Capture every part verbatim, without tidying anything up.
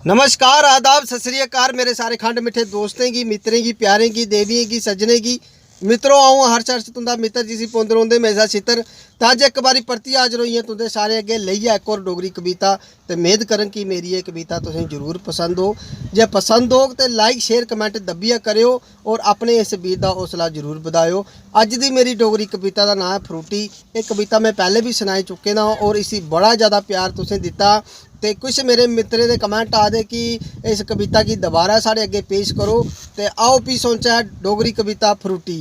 नमस्कार, आदाब, सत श्री अकाल मेरे सारे खंड मिट्ठे दोस्तें गी, मित्तरें गी, प्यारें गी, देवियें गी, सज्जनें गी। मित्रो, अ'ऊं हर्ष, हर्ष तुं'दा मित्तर, जिसी पौंदे रौंह्दे म्हेशा छित्तर। ते अज्ज इक बारी परतियै हाजर होई आं तुं'दे सारे अग्गें लेइयै इक होर डोगरी कविता। ते मेद करङ कि मेरी एह् कविता तुसें जरूर पसंद होग। जे पसंद होग ते like, share, comment दब्बियै करेओ और अपने इस वीर दा हौसला जरूर बधाएओ। अज्ज दी मेरी डोगरी कविता दा नांऽ ऐ फ्रूटी। एह् कविता में पैह्लें बी सनाई चुके दा आं और इसी बड़ा ज़्यादा प्यार तुसें दित्ता। ते कुछ मेरे मित्तरें दे comment आ दे कि इस कविता गी दोबारा साढ़े अग्गें पेश करो। ते आओ, भी सुनचै डोगरी कविता फ्रूटी।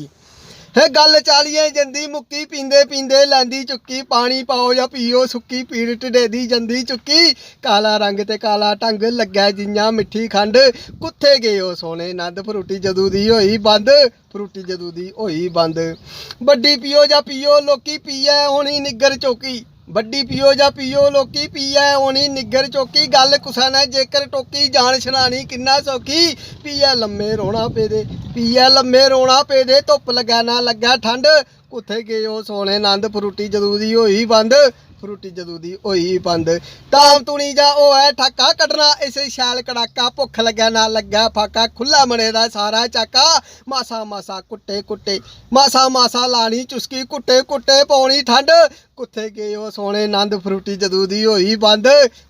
हे गल्ल चालियें जंदी मुक्की, पींदे पींदे लैंदी चुक्की। पानी पाओ जां पियो सुक्की, पीड़ ढिड्डे दी जंदी चुक्की। काला रंग ते काला ढंग, लग्गै जि'यां मिट्ठी खंड। कुत्थै गे ओह् सोह्ने नंद, फ्रूटी जदूं दी होई बंद। फ्रूटी जदूं दी होई बंद। बड्डी पियो जां पियो लोकी, पियै होनी निग्गर चौकी। बड्डी पियो जां पियो लोकी, पियै होनी निग्गर चौकी। गल्ल कुसै ने जेकर टोकी, जान छड़ानी किन्ना सौखी। पियै लम्मे रौह्ना पेदे, पियै लम्मे रौह्ना पेदे, धुप्प लग्गै ना लग्गै ठंड। कुत्थै गे ओह् सोह्ने नंद, फ्रूटी जदूं दी होई बंद। फ्रूटी जदूं दी होई बंद। धाम तुनी जा होऐ ठाका, कड्ढना इसी शैल कड़ाका। भुक्ख लग्गै ना लग्गै फाका, खु'ल्ला मने दा सारा झाका। मासा मासा कुट्टे कुट्टे, मासा मासा लानी चुस्की। कुट्टे कुट्टे पौनी ठंड। कुत्थै गे ओह् सोह्ने नंद, फ्रूटी जदूं दी होई बंद।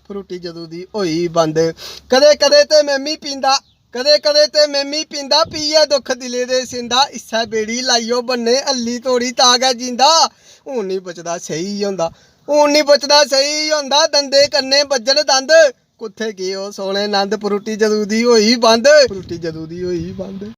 फ्रूटी जदूं दी होई बंद। कदें कदें ते में मी पींदा, कदें कदें ते में मी पींदा, पियै दुक्ख दिलै दे सींदा। इस्सै बेड़ी लाइयो बन्ने, हल्ली तोड़ी तां गै जींदा। हून निं बचदा स्हेई होंदा, हून निं बचदा स्हेई होंदा। दंदे कन्नै बज्जन दंद। कुत्थै गे ओह् सोह्ने नंद, फ्रूटी जदूं दी होई बंद। फ्रूटी जदूं दी होई बंद।